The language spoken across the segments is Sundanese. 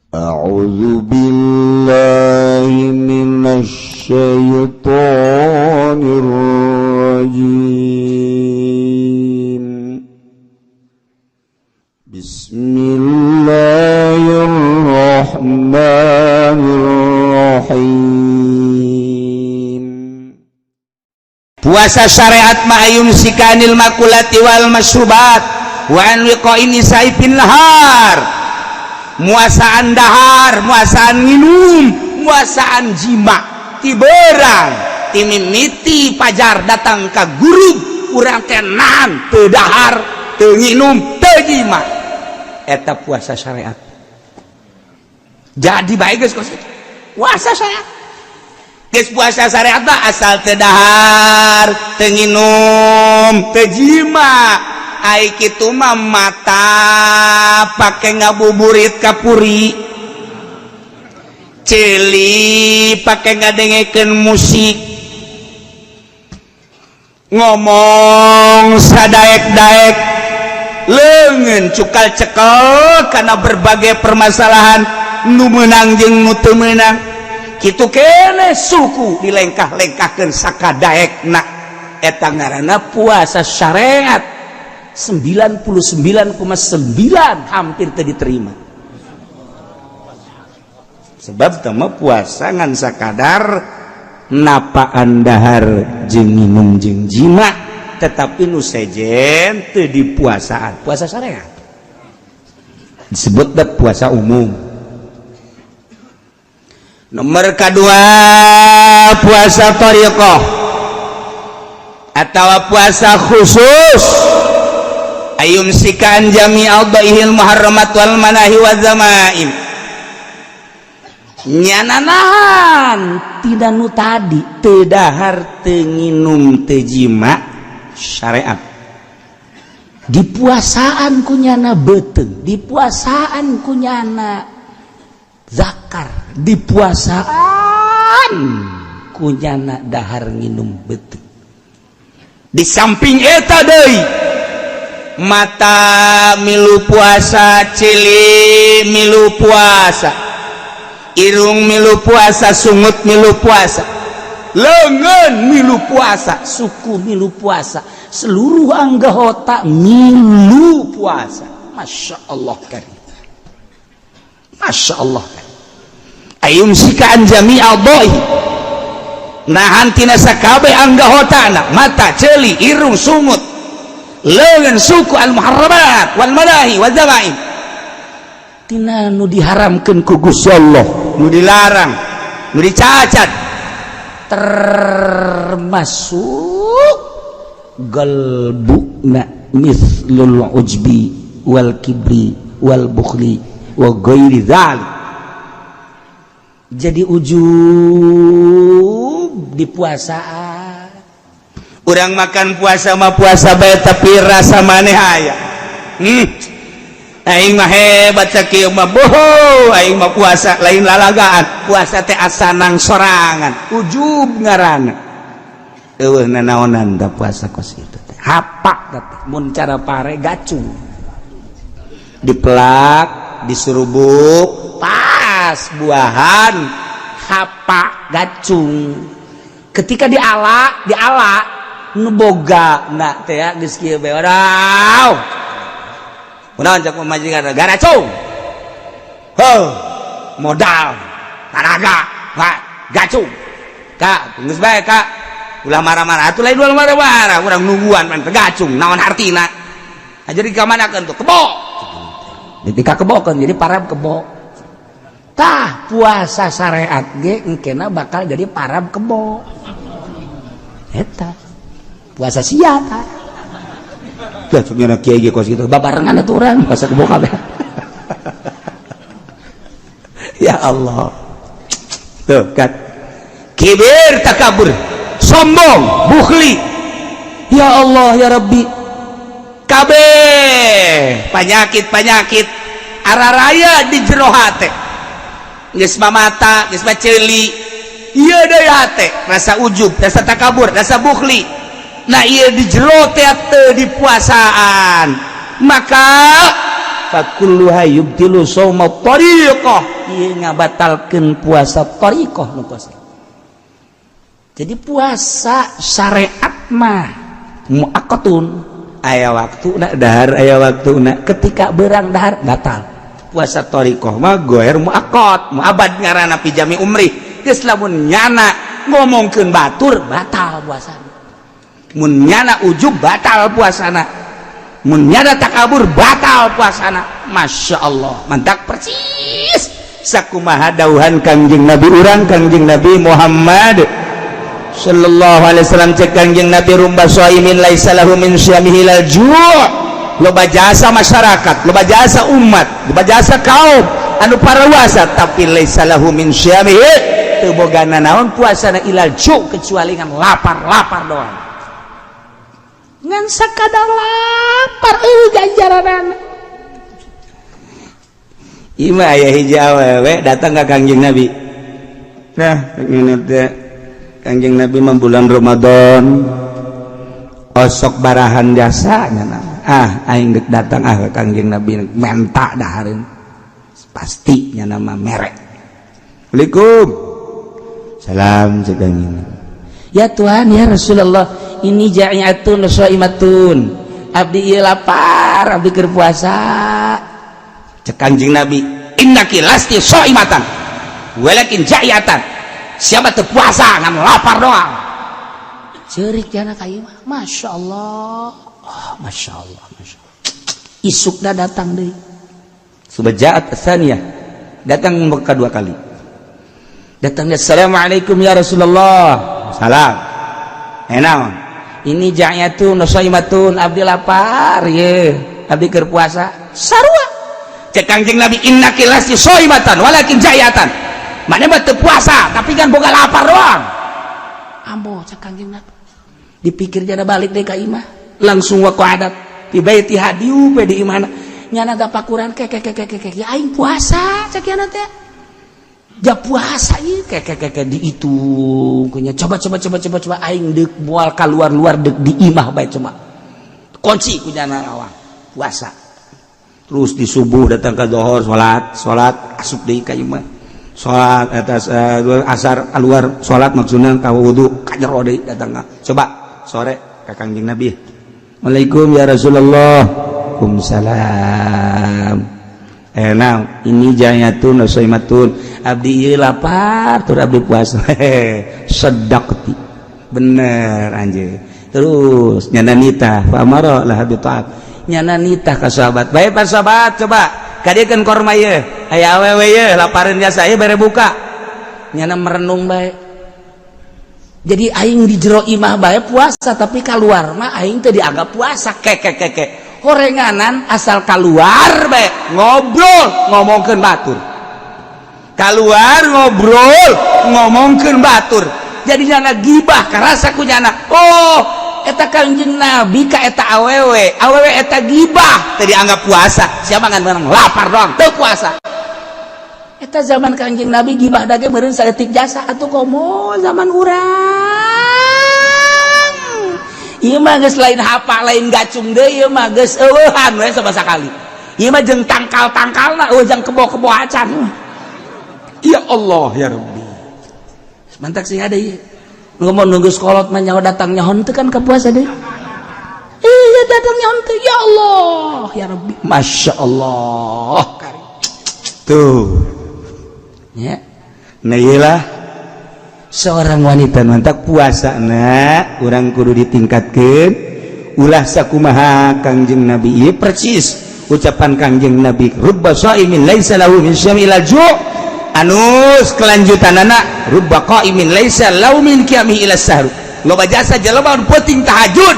أعوذ بالله من الشيطان الرجيم. بسم الله الرحمن الرحيم. Puasa syariat ma أيمسك عن المأكولات والمشروبات وعن لقاء النساء في النهار. Muasaan dahar, muasaan minum, muasaan jima ti beurang, ti mimiti pajar datang ka gurub, urang teh nahan, teu dahar, teu nginum, teu jima. Eta puasa syariat. Jadi baik geus kos puasa syariat. Geus puasa syariat mah asal teu dahar, teu nginum, teu jima. Ai kitu mah mata pake ngabuburit kapuri, ceuli pake ngadengekeun musik, ngomong sadaek-daek, leungeun cukal cekel karena berbagai permasalahan nu meunang jeung nu teu meunang. Kitu kene suku dilengkah-lengkahkeun sakadaekna. Eta ngaranna puasa syariat. 99,9 hampir teu diterima, sebab teu puasa ngan sakadar napaan dahar jeung minum jeung jima, tetapi nu sejen teu dipuasaan. Puasa syariat disebut puasa umum. Nomor kedua, puasa thariqah atau puasa khusus. أيمسك عن جميع أعضائه المحرمات والمناهي والذمائم. Nyana nahan tina nu tadi, teu dahar, teu nginum, teu jima syariat. Dipuasaan ku nyana beuteung, dipuasaan ku nyana zakar, dipuasaan ku nyana dahar nginum beuteung. Di samping eta deui, mata milu puasa, ceuli milu puasa, irung milu puasa, sungut milu puasa, leungeun milu puasa, suku milu puasa, seluruh anggota milu puasa. Masya Allah karim, Masya Allah karim. أيمسك عن جميع أعضائه, nahan tina sakabeh anggotana, mata, ceuli, irung, sungut, leungeun, suku, المحرمات والمناهي والذمائم, tina nu diharamkeun ku Gusti Allah, nu dilarang, nu dicacat, termasuk galbuna مثل العجب والكبر والبخل وغير ذلك. Jadi ujub di puasaan. Urang makan puasa mah puasa bae, tapi rasa maneh aya. Aing mah hebat sakieu mah, boho, aing mah puasa lain lalagaan, puasa teh asanang sorangan. Ujub ngaranna. Eueuh nanaonan da puasa kos itu teh. Hapak teh mun cara pare gacung, dipelak, diserubuk, pas buahan hapak gacung. Ketika diala, diala nu boga na teh geus kieu bae, wadaw, kunaon cak pamajikan, garacung heuh, modal tanaga pak gacung. Kak, geus bae kak, ulah marah-marah atuh. Lain ulah marah-marah, urang nungguan man gacung naon hartina. Jadi kamanakeun tuh kebo, ditika kebokeun jadi parab kebo. Tah, puasa syariat ge engkena bakal jadi parab kebo. Eta puasa sia tah. Ya cenah kiai ge kos kitu, babarengan atuh urang puasa kebo kabeh. Ya Allah, tuh kan kibir, takabur, sombong, bukhli. Ya Allah ya Rabbi, kabeh penyakit-penyakit araraya di jero hate. Geus mata, geus ceuli, ieu deui hate, rasa ujub, rasa takabur, rasa bukhli. Nah, ieu di jero teh teu dipuasaan, maka Fakulluha yubtilu shauma tariqah, ieu ngabatalkeun puasa tariqah nu puasa. Jadi puasa syariat mah muaqqatun, aya waktuna dahar, aya waktuna. Ketika berang dahar, batal. Puasa thariqah mah goer muaqqat, muabad ngaranna, fi jami umri. Geus lamun nyana ngomongkeun batur, batal puasana. Mun nyana ujub, batal puasana. Mun nyana takabur, batal puasana. Masya Allah, mantap. Persis sakumaha dauhan Kangjeng Nabi urang, Kangjeng Nabi Muhammad sallallahu alaihi wasallam. Cek Kangjeng Nabi, "Rubba shaimin laisa lahu min shiyamihi illal ju'." Loba jasa masyarakat, loba jasa umat, loba jasa kaum anu parawasa, tapi laisa lahu min shiyamihi, teu boga nanaon puasana, illal ju', kecuali ngan lapar-lapar doang, ngan sakadar lapar euy ganjaranana. Ima aya hiji awewe datang ka Kangjeng Nabi. Nah, ngene teh Kangjeng Nabi mah bulan Ramadan osok barahan jasa nya. Ah, aing geuk datang ah ka Kangjeng Nabi menta dahareun. Pasti nya nama merek. Assalamualaikum. Salam, cek Kangjeng Nabi. Ya Tuhan, ya Rasulullah, ini ja'iatun shaimatun. Abdi ieu lapar, abdi keur puasa. Cek Kangjeng Nabi, "Innaki lasti shaimatan walakin ja'iatan." Siapa teu puasa, ngan lapar doang. Ceurik jana ka ieu mah. Masya Allah. Oh, Masya Allah, Masya Allah. Isukna datang deui. Subajaat tsaniyah. Datang kedua kali. Datangnya, "Assalamualaikum ya Rasulullah." Salam. Enaon? Ini ja'yatun shaimatun, abdi lapar ye. Abdi keur puasa. Sarua. Cek Kangjeng Nabi, "Innaki lasti shaimatan walakin ja'yatan." Mana mah teu puasa, tapi kan boga lapar doang. Ambo, cek Kangjeng Nabi. Dipikir jana balik deh ka imah. Langsung waqa'adat fi baitiha, diup we di imahna. Nyana tapakuran ke ke ke ke ke, ya aing puasa, cek yana teh. Ja puasa ieu ke ke ke ke, dihitung kunya, coba coba coba coba coba, aing deuk moal keluar-luar, deuk di imah bae, coba kunci ku nyana awang puasa. Terus di subuh datang ke dohor, salat salat, asup deui ka imah, salat atas asar, keluar salat, maksudna ka wudu, ka jero deui datang ka. Coba sore ka Kangjeng Nabi, "Assalamualaikum ya Rasulullah." Waalaikumsalam. Eh, nah, ini jayatun shaimatun, abdi ieu lapar tur abdi puasa. Sedaqti, bener anjir. Terus nyana nitah, fa amara laha bi ta'at, nyana nitah ka sahabat bae, "Pak sahabat, coba kadiekeun korma ieu, aya awewe ieu lapareun jasa ieu, bere buka." Nyana merenung bae. Jadi aing di jero imah bae puasa, tapi keluar mah aing teu dianggap puasa. Keke keke horenganan asal keluar bae ngobrol ngomongkeun batur, keluar ngobrol ngomongkeun batur, jadi nyana gibah karasa ku nyana. Oh, eta Kangjeng Nabi ka eta awewe, awewe eta gibah teu dianggap puasa. Siapa ngan menang lapar doang teu puasa. Eta zaman Kangjeng Nabi gibah dage meureun saeutik jasa. Atuh komo zaman urang ieu mah, geus lain hapa, lain gacung deui, ieu mah geus eueuhan we sama sakali. Ieu mah jeung tangkal-tangkalna eueuh, jang kebo-kebo acan. Ya Allah ya Rabbi, mantak sing ada ieu ngomong nunggu sekolot mah nyawa datang nyaho teu kan ka puasa deui. Iya, datang nyaho teu. Ya Allah ya Rabbi, Masya Allah. Tuh ya, nah iyalah seorang wanita mantak puasa na urang kudu ditingkatkan, ulah sakumaha Kangjeng Nabi. Ieu persis ucapan Kangjeng Nabi, "Rubba shaimin laisa lahu min syami illa ju'." Anus kelanjutan anak, "Rubba qaimin laisa lahu min qiyamihi illa sahru." Loba jasa jelema nu penting tahajud,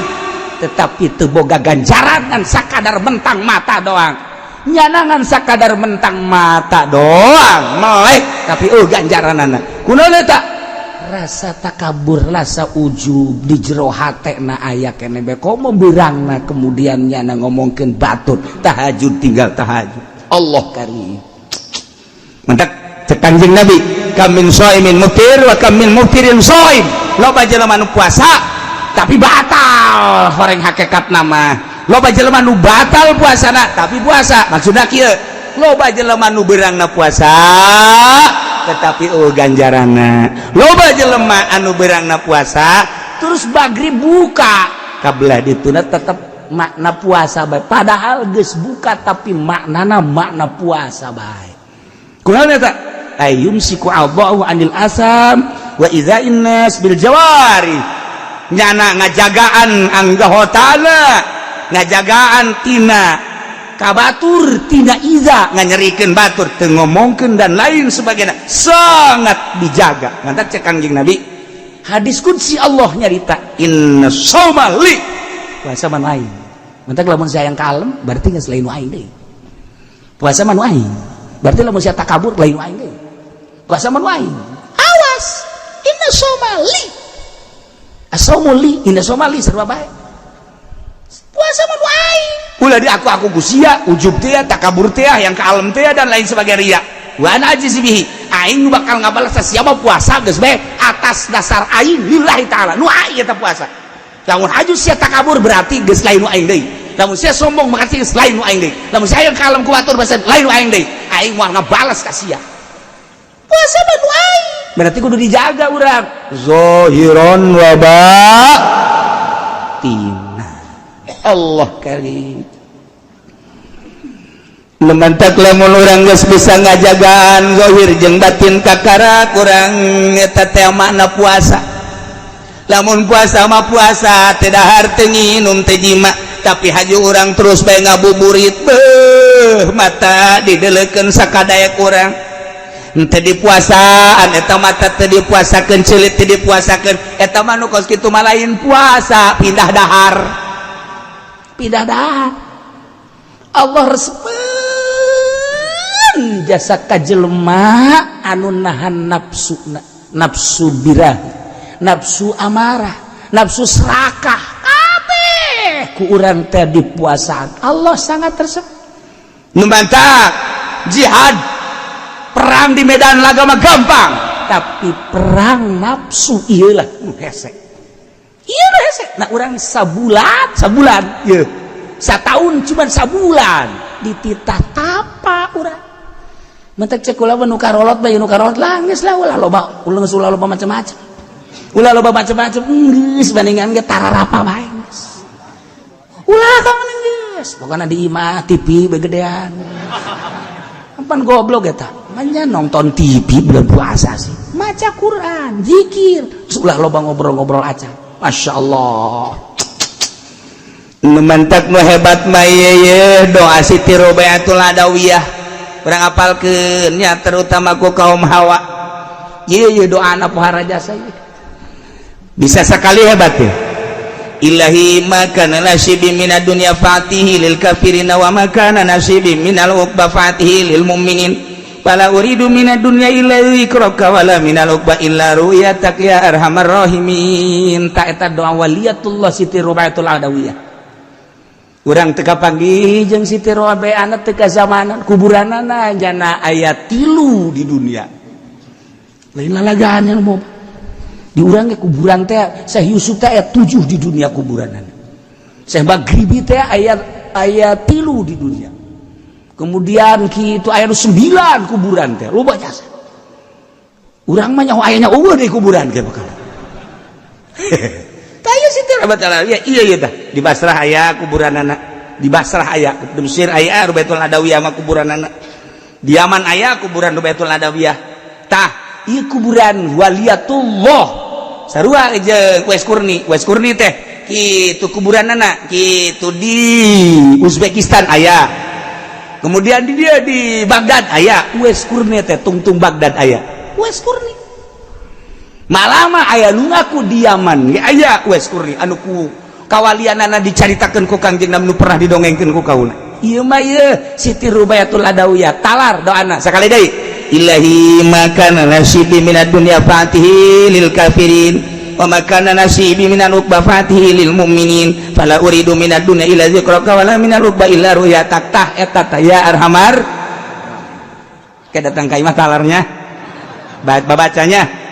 tetapi teu boga ganjaran, ngan sakadar mentang mata doang. Nyanangan sakadar mentang mata doang melek, tapi oh ganjaran anak kunaon eta? Rasa takabur, rasa ujub di jero hate na aya kene be, komo beurangna kemudian nyana ngomongkeun batur, tahajud tinggal tahajud. Allah karim. Mantak cek Kanjeng Nabi, "Kam min shaimin muftir wa kam min muftirin shaim." Loba jelema nu puasa tapi batal, horeng hakikat nama. Loba jelema nu batal puasana tapi puasa. Maksudna kieu, loba jelema nu beurangna puasa tetapi oh ganjaranna. Loba jelema anu beurangna puasa terus magrib buka, kabelah dituna tetep makna puasa bae, padahal geus buka tapi maknana makna puasa bae. Kunaon eta? Ayumsiku Allahu anil asam wa idza'in nas bil jawari, nyana ngajagaan anggahotana, ngajagaan tina kabatur, tina iza nganyerikeun batur, teu ngomongkeun dan lain sebagainya, sangat dijaga. Ngantak cek Kangjeng Nabi, hadis qudsi, Allah nyarita, inna shauma li, puasa mah lain. Mantak lamun saya yang kalem berarti geus lain aing deui. Puasa mah aing, berarti lamun saya takabur lain aing deui. Puasa mah aing, awas, inna shauma li, asaumu li, inna shauma li, sarua bae. Puasa mah aing, ulah di aku ku sia, ujub teh, takabur teh, yang kalem teh, dan lain sebagainya, ria. Wa ana ajzi bihi, aing bakal ngabalas siapa. Puasa geus bae atas dasar aing lillahi taala, nu aing eta puasa. Lamun haju sia takabur berarti geus lain nu aing deui. Lamun sia sombong berarti geus lain nu aing deui. Lamun sia yang kalem ku batur berarti lain nu aing deui. Aing moal ngabalas ka sia. Puasa mah nu aing, berarti kudu dijaga urang zahiron wa batina. Allah karim. Mantak lamun urang geus bisa ngajagaan zahir jeung batin, kakara kurang eta teh makna puasa. Lamun puasa mah puasa teu dahar, teu nginum, teu jima, tapi haju urang terus bae ngabuburit, beuh, mata didelekeun sakadaek urang, henteu dipuasaan eta. Mata teu dipuasakeun, ceulit teu dipuasakeun, eta mah nu kos kitu mah lain puasa, pindah dahar, Pindah dahar. Allah resepeun jasa ka jelema anu nahan nafsu, nafsu birahi, nafsu amarah, nafsu serakah, kabeh ku urang teh dipuasaan. Allah sangat resep. Nu mantak jihad, perang di medan laga mah gampang, tapi perang nafsu iyalah nu hese, iya nu hese. Nah, urang sabulan, sabulan ieu satahun, cuman sabulan dititah tapa urang. Mentek cek kula, nu karolot bae, nu karolot lah geus lah, ulah loba, ulah geus, ulah loba macam-macam, ulah loba macam-macam, geus bandingan ge tararapa bae geus. Ulah kamu geus, pokokna di imah TV begedean. Pan goblok eta manya nonton TV bulan puasa sih. Maca Quran, zikir, terus ulah loba ngobrol-ngobrol aja. Masya Allah. Nu mantak nu hebat mah ye doa Siti Robiatul Adawiyah. Urang apalkeun nya, terutama ku kaum hawa. Ye ye doa anak pohara jasa ye. Bisa sekali hebat ya. Ilahi ma kana nasibi minad dunya fatihi lil kafirina wa ma kana nasibi minal uqba fatihi lil mu'minin, fala uridu minad dunya illa dzikraka wala minal uqba illa ru'yatak ya arhamar rahimin. Ta eta doa waliyatullah Siti Robiatul Adawiyah. Urang teu kapanggih jeung Siti Robiah, teu kazamanan. Kuburanana jana aya 3 di dunia, lain lalagaan yang mau di urang ge. Kuburan teh Syekh Yusuf teh aya 7 di dunia kuburanana. Syekh Maghribi teh aya aya 3 di dunia. Kemudian kitu aya 9 kuburan teh loba jasa. Urang mah nyaho ayanya eueuh di kuburan ge bakal. Tah ieu Siti Robiatul Adawiyah, iya iya tah. Di Basrah aya kuburanana, di Basrah aya, di Mesir aya Robiatul Adawiyah mah kuburanana, di Yaman aya kuburan Robiatul Adawiyah. Tah ieu kuburan waliyatullah sarua jeung Uwais Qurni. Uwais Qurni teh kitu kuburanana kitu, di Uzbekistan aya, kemudian di dia di Baghdad aya. Uwais Qurni teh tungtung Baghdad aya Uwais Qurni. Malah mah aya nu ngaku di Yaman ge aya Uwais Qurni, anu ku kawalianana dicaritakeun ku Kangjeng Nabi, nu pernah didongengkeun ku kaula. Ieu mah ieu Siti Rubayatul Adawiyah, talar doana sakali deui, ilahi ma kana nasibi minad dunya fatihi lil kafirin wa ma kana nasibi minal uqba fatihi lil mu'minin, fala uridu minad dunya illa dzikraka wala minal uqba illa ru'yatak. Tah eta tah ya arhamar. Ke datang ka imah talarnya, babacanya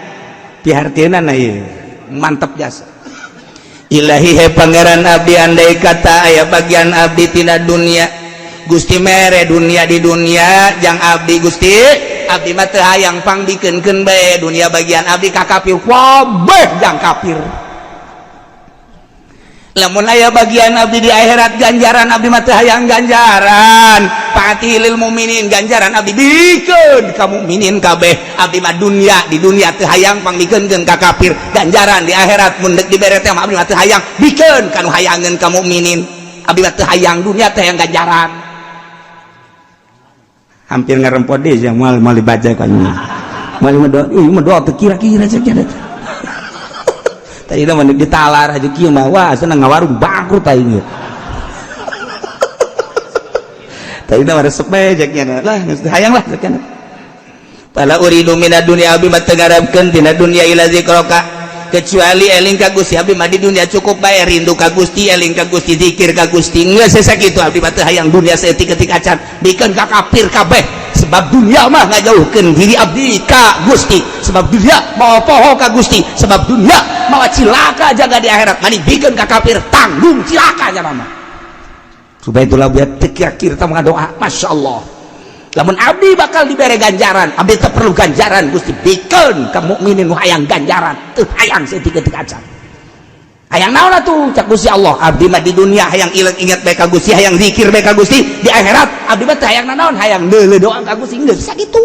pihartieunana ieu mantep jasa. Ilahi he Pangeran, abdi andai kata aya bagian abdi tina dunia, Gusti mere dunia di dunia jang abdi. Gusti, abdi mah teu hayang, pangbikeunkeun bae dunia bagian abdi ka kafir, kabeh jang kafir. Lamun aya bagian abdi di akhirat ganjaran, abdi mah teu hayang ganjaran, fa'athihi lil mukminin, ganjaran abdi bikeun ka mukminin kabeh. Abdi mah dunia di dunia teu hayang, pangbikeunkeun ka kafir. Ganjaran di akhirat mun deuk dibere teh mah abdi mah teu hayang, bikeun ka nu hayangeun ka mukminin. Abdi mah teu hayang dunia, teu hayang ganjaran. Hampir ngarempot deh yang moal moal dibaca kan, moal mah doa ieu mah, doa teu kira-kira cek eta. Tadi mah ditalar aja kieu mah, wah, senang ngawarung bangkrut aing ieu. Tadi mah resep bae cek nya lah, geus hayang lah cek nya. Fala uridu minad dunya, abdi mah teu ngarepkeun tina dunya, illa zikraka, kecuali eling ka Gusti. Abdi mah di dunia cukup bae rindu ka Gusti, eling ka Gusti, zikir ka Gusti, geus sakitu. Abdi mah teu hayang dunia saeutik-eutik acan, bikeun ka kafir kabeh, sebab dunia mah ngajauhkeun diri abdi ka Gusti, sebab dunia mawa poho ka Gusti, sebab dunia mawa cilaka jaga di akhirat. Mani bikeun ka kafir, tanggung cilaka nya mah. Supaya itulah buat teu kira-kira doa. Masya Allah, lamun abdi bakal dibere ganjaran, abdi teu perlu ganjaran, Gusti, bikeun ka mukminin nu hayang ganjaran, teu hayang saeutik-eutik acan. Hayang naon atuh? Cak Gusti Allah, abdi mah di dunia hayang inget bae ka Gusti, hayang zikir bae ka Gusti. Di akhirat abdi mah teu hayang nanaon, hayang deuleu doa ka Gusti, geus sakitu.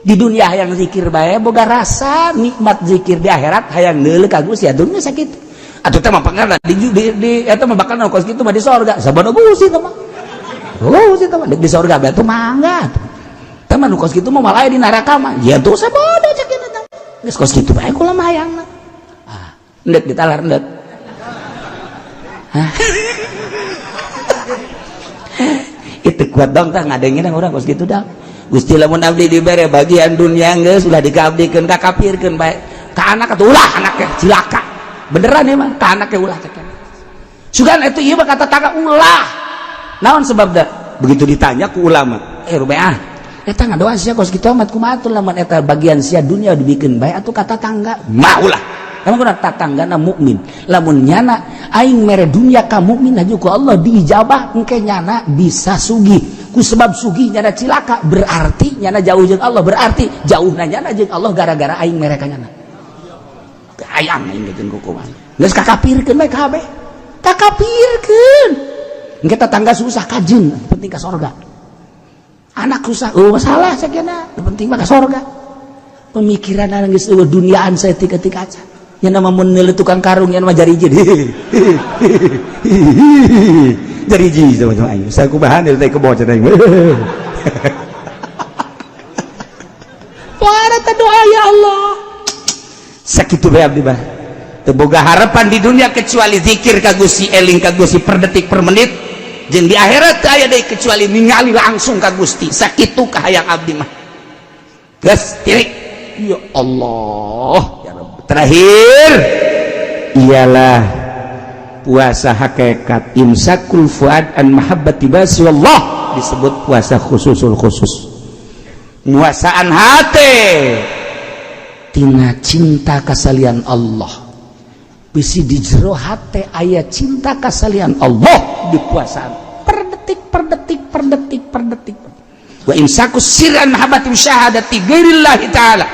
Di dunia hayang zikir bae, boga rasa nikmat zikir. Di akhirat hayang deuleu ka Gusti, atuh geus sakitu. Atuh teh mah pangarna di eta mah bakal kos kitu mah di sorga. Sabodo Gusti teh mah. Oh, Gusti teh mah di sorga bae tuh mangga. Teh mah nu kos kitu mah malah di neraka mah. Ya tuh sabodo cek ieu teh. Geus kos kitu bae kula mah hayangna. Ah, endek ditalar endek. Hah? Itu kuat dong tah ngadengin orang kos kitu dah. Gusti, lamun abdi dibere bagian dunia, geus ulah dikaabdikeun ka kafirkeun bae. Ka anak atuh ulah, anaknya cilaka. Beneran ya mah, ka anaknya ulah cek. Sugan itu ieu mah kata tangga ulah. Naon sebabna? Begitu ditanya ku ulama, eh rubeah, eta ngadoa sia kos kitu amat, kumaha atuh lamun eta bagian sia dunia dibikeun bae atuh kata tangga? Mah ulah. Emang kuna tatanggana mukmin. Lamun nyana aing mere dunia ka mukmin aja ku Allah diijabah, engke nyana bisa sugih. Ku sebab sugih nyana cilaka, berarti nyana jauh jeung Allah, berarti jauhna nyana jeung Allah gara-gara aing mere ka nyana. Hayang aing jeung kukuman. Geus kakapirkeun bae kabeh. Kakapirkeun. Engke tetangga susah kajeun, penting ka sorga. Anak susah, oh masalah sakiana, penting mah ka sorga. Pemikiran geus eueuh duniaan saeutik-eutik aja. Yang nama mun tukang karung yang nama jariji. Jariji sama sama aing. Saya kubahan dari kebo cenah aing. Para doa, ya Allah. Sakitu bae abdi mah. Teu boga harapan di dunia kecuali zikir ka Gusti, eling ka Gusti per detik per menit. Jeung di akhirat teu aya deui kecuali ningali langsung ka Gusti. Sakitu kahayang abdi mah. Geus tirik. Ya Allah, ya Rabb. Terakhir ialah puasa hakikat, imsakul fuad an mahabbati basi wallah, disebut puasa khususul khusus, nguasaan hati tina cinta kasalian Allah. Bisi di jero hate aya cinta kasalian Allah, dipuasaan per detik per detik per detik per detik. Wa imsaku sir an mahabbati musyahadati ghairillahi ta'ala,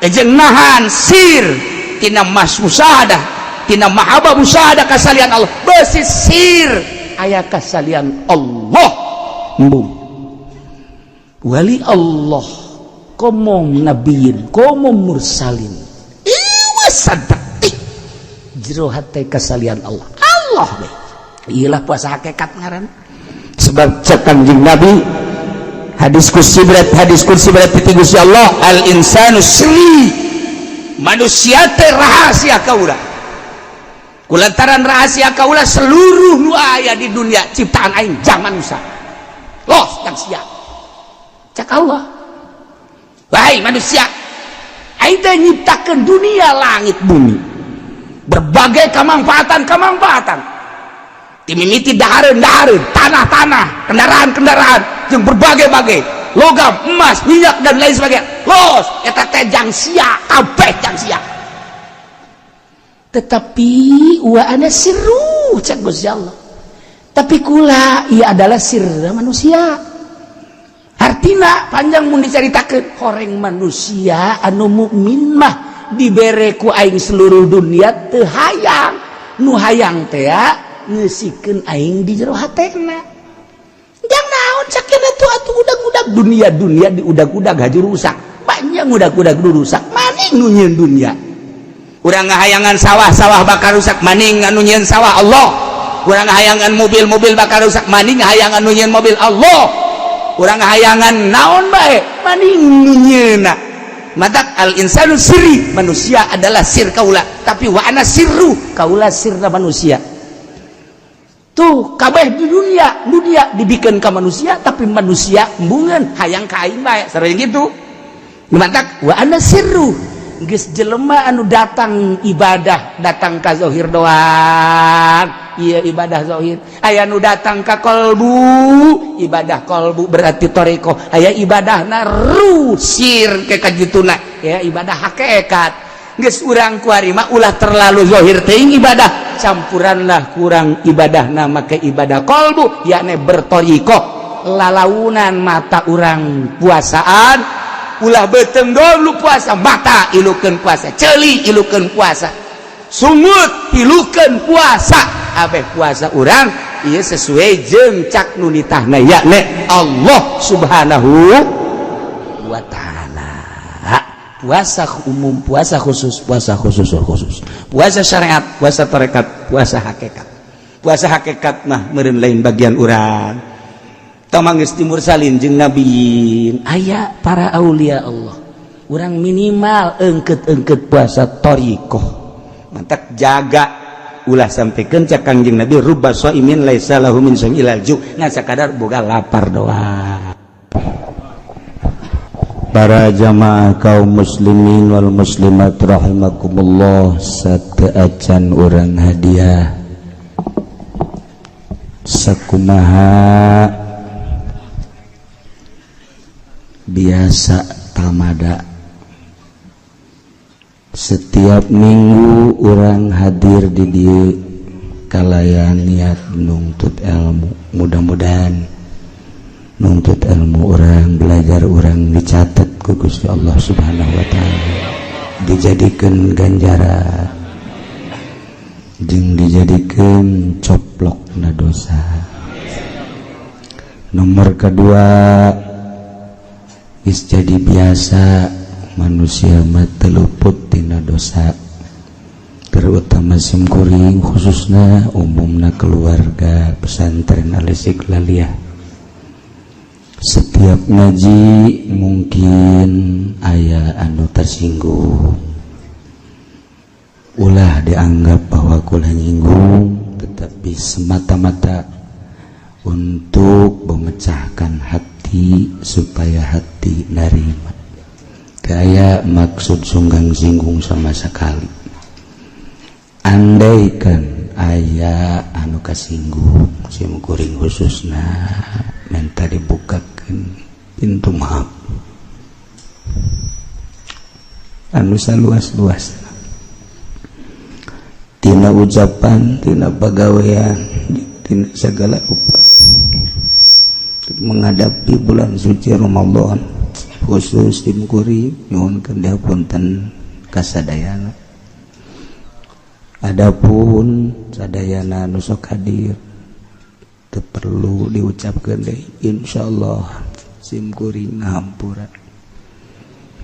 jeung nahan sir tina mas musyahadah, tina mahabbah musyahadah kasalian Allah. Besi sir aya kasalian Allah, embung wali Allah, komo nabiyin, komo mursalin, iwa sadetik jero hate kasalian Allah, Allah deh. Iyalah puasa hakikat ngaran. Sebab cek Kanjeng Nabi, hadis kursi berat, hadis kursi berat ti Gusti Allah, al insanu sri, manusia teh rahasia kaula. Kulantaran rahasia kaula, seluruh nu aya di dunia ciptaan aing jang manusia, los yang siap. Cek Allah, wahai manusia, aing teh nyiptakeun dunia, langit, bumi, berbagai kemanfaatan-kemanfaatan, timimiti dahareun dahareun, tanah-tanah, kendaraan-kendaraan, jeung berbagai-bagai logam, emas, minyak, dan lain sebagainya, los eta teh jang sia kabeh, jang sia. Tetapi wa ana sirru, cek Gusti Allah, tapi kula ia adalah sirra manusia. Artina panjang mun dicaritakeun. Horeng manusia anu mukmin mah dibere ku aing seluruh dunia teu hayang, nu hayang teh ngeusikeun aing di jero hatena. Jang naon sakina tuh atuh udag-udag dunia? Dunia di udag-udag haju rusak, banyak udag-udag rusak, maning nu nyieun dunia. Urang ngahayangan sawah, sawah bakal rusak, maning anu nyieun sawah? Allah. Urang ngahayangan mobil, mobil bakal rusak, maning ngahayangan nu nyieun mobil? Allah. Urang ngahayangan naon bae, maning nu nyieunna? Matak al insanu sirri, manusia adalah sir kaula, tapi wa ana sirru, kaula sirna manusia. Tuh kabeh di dunia, dunia dibikin ke manusia, tapi manusia embungeun hayang ka aing bae, sering gitu. Matak wa ana sirru. Geus jelema anu datang ibadah, datang ka zahir doang, iya ibadah zahir. Aya nu datang ka kolbu, ibadah kolbu berarti toreko. Aya ibadah ruh sir ke kajituna ya ibadah hakikat. Geus urang kuari mah ulah terlalu zahir teuing ibadah, campuranlah kurang ibadah nama ke ibadah kolbu, yakni bertoriko. Lalaunan mata urang puasaan, ulah beteng dulu puasa, mata ilukeun puasa, ceuli ilukeun puasa, sungut ilukeun puasa. Abeh puasa urang ieu sesuai jeung cak nu nitahna, yakni Allah Subhanahu wa Ta'ala. Puasa umum, puasa khusus, puasa khusus khusus, puasa syariat, puasa tarekat, puasa hakikat. Puasa hakikat mah meureun lain bagian urang. Tamang geus timursalin jeung nabiin, aya para aulia Allah. Urang minimal engket-engket puasa torikoh. Mantak jaga, ulah sampaikan cak Kangjeng Nabi, rubba shaimin laisa lahu min shaum ilal ju, ngan sakadar boga lapar doang. Para jamaah kaum muslimin wal muslimat rahimakumullah, sateuacan urang hadiah sakumaha biasa tamada setiap minggu urang hadir di dieu kalayan niat nuntut ilmu. Mudah-mudahan nuntut ilmu urang, belajar urang dicatat ku Gusti Allah Subhanahu wa Ta'ala, dijadikan ganjaran jeung dijadikan coplok na dosa. Nomor kedua, geus jadi biasa manusia mah teu luput tina dosa, terutama simkuring khususnya, umumna keluarga pesantren Al Istiqlaliyah. Setiap ngaji mungkin aya anu tersinggung, ulah dianggap bahwa kula nyinggung, tetapi semata-mata untuk memecahkan hati supaya hati narima. Kayak maksud sunggang singgung sama sekali. Andaikan aya anu kasinggung, sim kuring khususna minta dibukakan pintu maaf anu saluas-luas, tina ucapan, tina pagawean, tina segala rupa. Menghadapi bulan suci Ramadan khusus sim kuring nyuhunkeun dihapunten kasadayana. Adapun sadayana nu sok hadir teu perlu diucapkeun deui, insyaallah sim kuring ngahampura.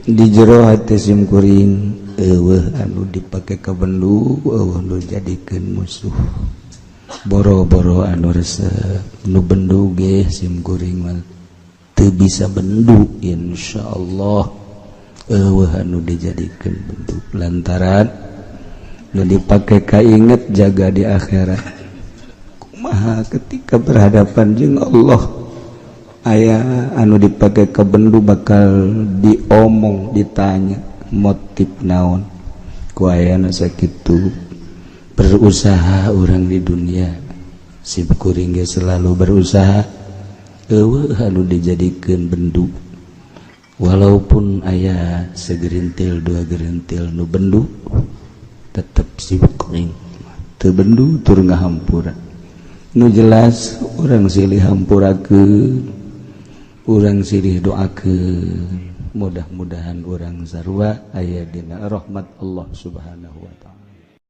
Di jero hati sim kuring eueuh anu dipake kabendu, eueuh nu jadikeun musuh. Boro-boro anu resep, nu bendu ge sim kuring mah teu bisa bendu. Insyaallah eueuh anu dijadikeun bendu, lantaran nu dipake kainget jaga di akhirat, kumaha ketika berhadapan jeung Allah. Aya anu dipake kabendu bakal diomong, ditanya motif naon ku ayana. Sakitu berusaha orang di dunia, sim kuring ge selalu berusaha eueuh anu dijadikeun bendu. Walaupun aya segerintil dua gerintil nu bendu, Tetep simkuring teu bendu tur ngahampura. Nu jelas urang silih hampurakeun, urang silih doakeun, mudah-mudahan urang sarua aya dina rahmat Allah Subhanahu wa Ta'ala.